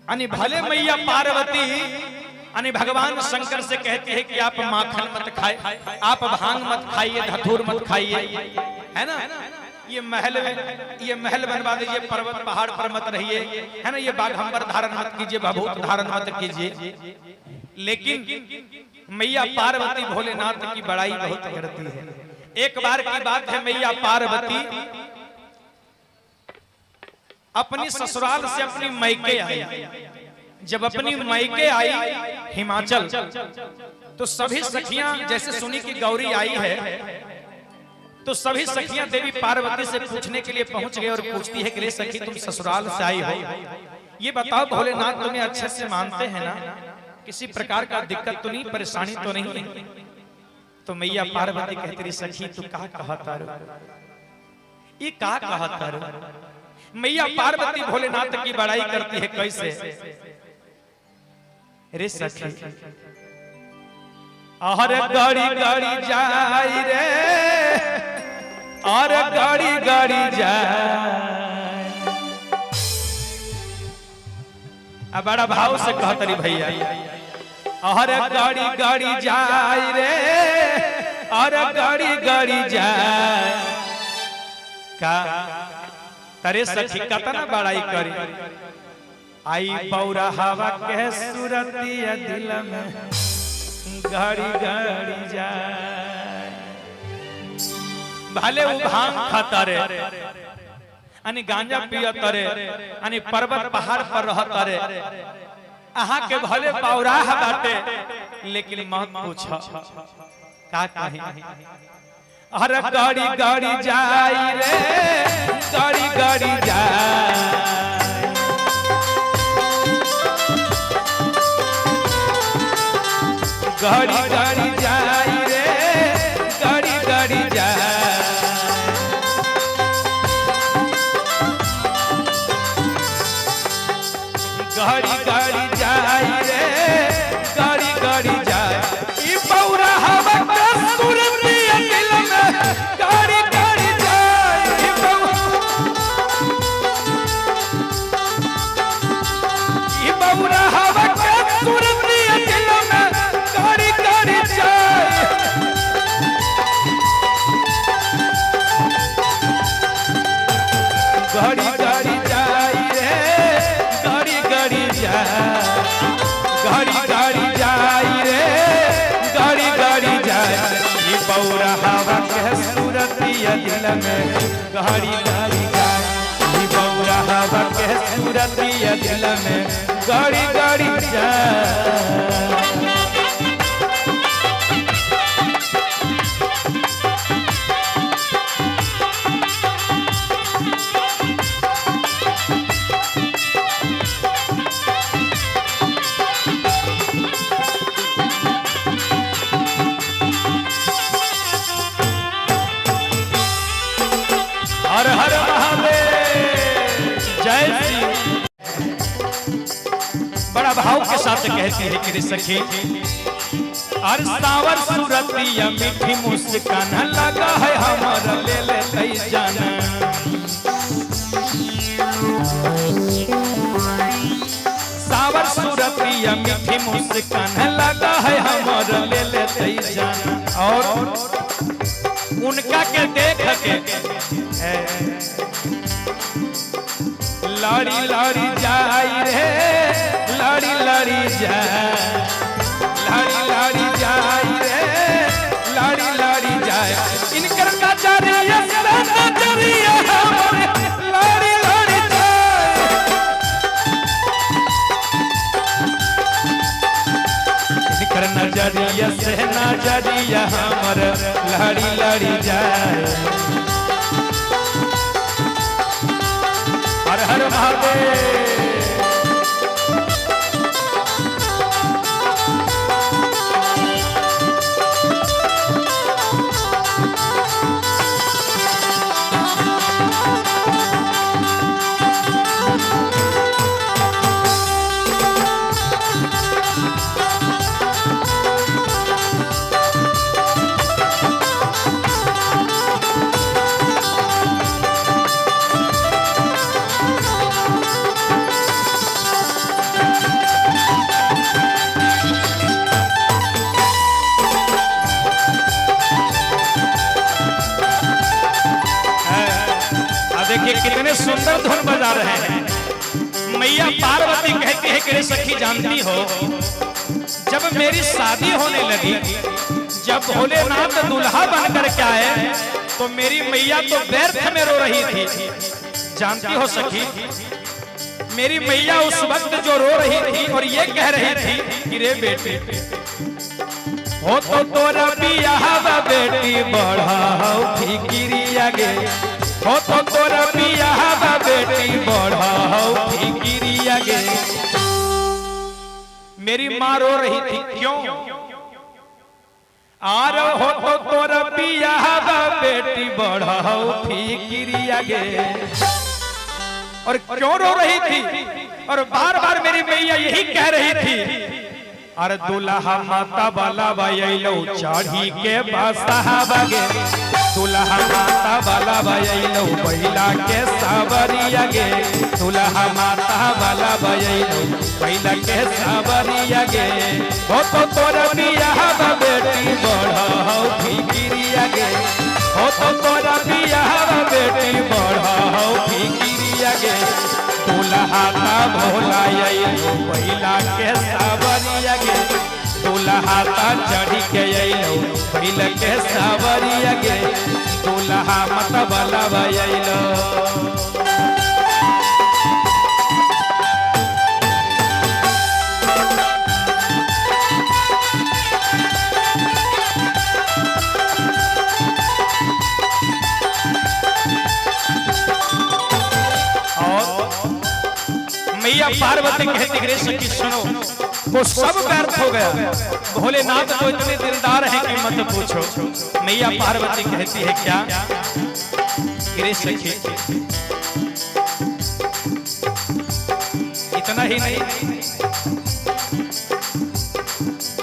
यानी भले मैया पार्वती यानी भगवान शंकर से कहती है कि आप माखन मत खाए, आप भांग मत खाइए, धतूर मत खाइए, है ना। ये महल में ये महल बनवा दीजिए, पर्वत पहाड़ पर मत रहिए, है ना। ये बाघंबर धारण मत कीजिए, भभूत धारण मत कीजिए। लेकिन मैया पार्वती भोलेनाथ की बड़ाई बहुत करती है। एक बार की बात है, मैया पार्वती अपनी ससुराल से अपनी मैके आई। जब अपनी मैके आई हिमाचल, तो सभी सखियां जैसे सुनी कि गौरी आई है, तो सभी सखियां देवी पार्वती से पूछने के लिए पहुंच गए और पूछती है कि रे सखी, तुम ससुराल से आई हो, ये बताओ भोलेनाथ तुम्हें अच्छे से मानते हैं ना, किसी प्रकार का दिक्कत तो नहीं, परेशानी तो नहीं? तो मैया पार्वती कहती रही, सखी तू का कहता रो, ये का कहता रो। मैया पार्वती भोलेनाथ की बड़ाई करती है कैसे? रे सखी, अरे गाड़ी गाड़ी जाई रे, अरे गाड़ी गाड़ी जाए। अब बड़ा भाव से कहत रही भैया, अरे गाड़ी गाड़ी जाई रे, अरे गाड़ी गाड़ी जाए। का तरे सखी कतना बड़ाई करी, आई बौरा हवा के सुरतिया दिल में गाड़ी गाड़ी जाए। भले वो भांग खाता रे, अनि गांजा पियत रे, अनि पर्वत पहाड़ पर रहत रे, अहा के भले पौराह बाटे, लेकिन मत पूछ का कही। अरे गाड़ी गाड़ी जाई रे, गाड़ी गाड़ी जाए। गाड़ी गाड़ी जाई रे, गाड़ी गाड़ी जाए। गाड़ी गाड़ी जाई रे, गाड़ी गाड़ी जाए। ई बौरा हवा के सुरतिया दिल में गाड़ी गाड़ी जाए। ई बौरा हवा के सुरतिया दिल में गाड़ी गाड़ी जाए। गाड़ी गाड़ी जाई रे, गाड़ी गाड़ी जाए। गाड़ी गाड़ी जाई रे, गाड़ी गाड़ी जाए। ये बौरा हवा के सूरतिया दिल में गाड़ी गाड़ी जाए। ये बौरा हवा के सूरतिया दिल में गाड़ी गाड़ी जाए। हर हर महादेव, जय श्री। बड़ा भाव के साथ कहती है कि रे सखी, अर सावर सूरतिया मीठी मुस्कान लगा है हमारा ले ले तई जाना। सावर सूरतिया मीठी मुस्कान लगा है हमारा ले ले तई जाना। और उनका के देख के लाड़ी लाड़ी जाई रे, लाड़ी लाड़ी जाए, लाड़ी लाड़ी जाई रे, लाड़ी लाड़ी जाए। इनकर नजरिया से नजरिया हमरे लाड़ी लाड़ी जाए। इनकर नजरिया से नजरिया हमर लाड़ी लाड़ी जाए। हर हर महादेव। देखिए कितने सुंदर धुन बजा रहे हैं। मैया पार्वती कहती है कि रे सखी जानती हो, जब मेरी शादी होने लगी, जब भोलेनाथ दुल्हा बनकर के आए, तो मेरी मैया तो व्यर्थ में रो रही थी। जानती हो सखी, मेरी मैया उस वक्त जो रो रही थी और ये कह रही थी कि रे बेटी हो तो तोरा बियाह बेटी बढ़ाओ फिकिरिया गे, हो तो तोरा बियाह बेटी बढ़ाओ फिकिरिया गे। मेरी माँ रो रही थी, क्यों? आर हो तो तोरा बियाह बेटी बढ़ाओ फिकिरिया गे। और क्यों रो रही थी? और बार बार मेरी मैया यही कह रही थी, अरे दुल्हा माता वाला बयलो चढ़ी के बसहा बगे, दुल्हा माता वाला बयलो बैला के सावरिया गे, दुल्हा माता वाला बयलो बैला के सावरिया गे, हो तो तोरा बियाह बेटी बढ़ाओ फिकिरिया गे, हो तो तोरा बियाह बेटी बढ़ाओ फिकिरिया गे, दुल्हा ता भोला अइलो बैला के सावरिया गे, दुल्हा ता चढ़ी के अइलो बैला के सावरिया गे, दुल्हा मत बला अइलो। मैया पार्वती कहती रे सखी सुनो, वो सब व्यर्थ हो गया, भोलेनाथ तो इतने दिलदार हैं कि मत पूछो। मैया पार्वती कहती है क्या रे सखी, इतना ही नहीं,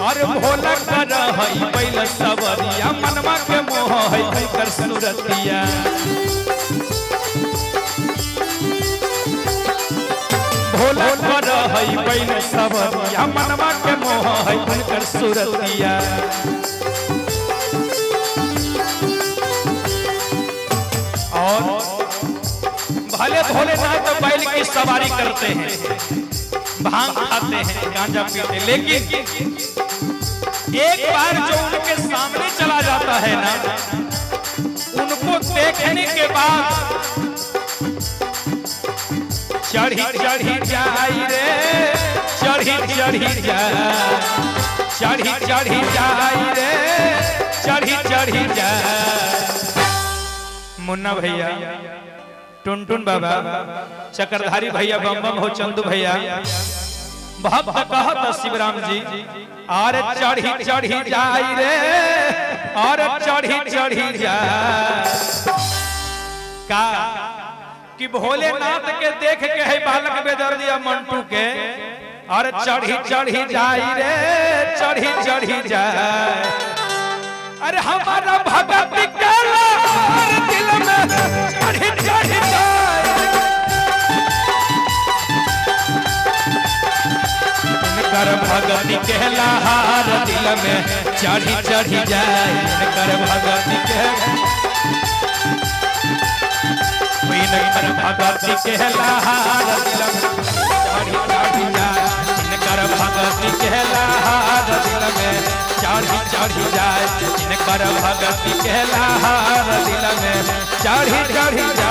और भोला कर है बैल सवरिया, मनवा के मोह है कर सुरतिया, भोला कर है बैल सवरिया, मनवा के मोह है कर सुरतिया। और भले भोलेनाथ बैल की सवारी करते हैं, भांग खाते हैं, गांजा पीते हैं, लेकिन एक बार जो उनके सामने चला जाता है ना, उनको देखने के बाद चढ़ी चढ़ी जाई रे, चढ़ी चढ़ी जाए, चढ़ी चढ़ी जाई रे, चढ़ी चढ़ी जाए। मुन्ना भैया, टुनटुन बाबा, चक्रधारी भैया, बम बम हो चंदू भैया, भक्त कहत शिवराम जी, और चढ़ी चढ़ी जाई रे, और चढ़ी चढ़ी जाए। का कि भोलेनाथ के देख के है बालक बेदर्दिया मंटू के, और चढ़ी चढ़ी जाई रे, चढ़ी चढ़ी जाए। अरे हमारा भगत के दिल में चढ़ी चढ़ी जाए, कर भगत के लहार दिल में चढ़ी चढ़ी जाए, कर भगत के कर भगत के लहार दिल में चढ़ी चढ़ी जाए, कर भगत के लहार दिल में चढ़ी चढ़ी जाए, कर भगत के लहार दिल में चढ़ी चढ़ी जाए।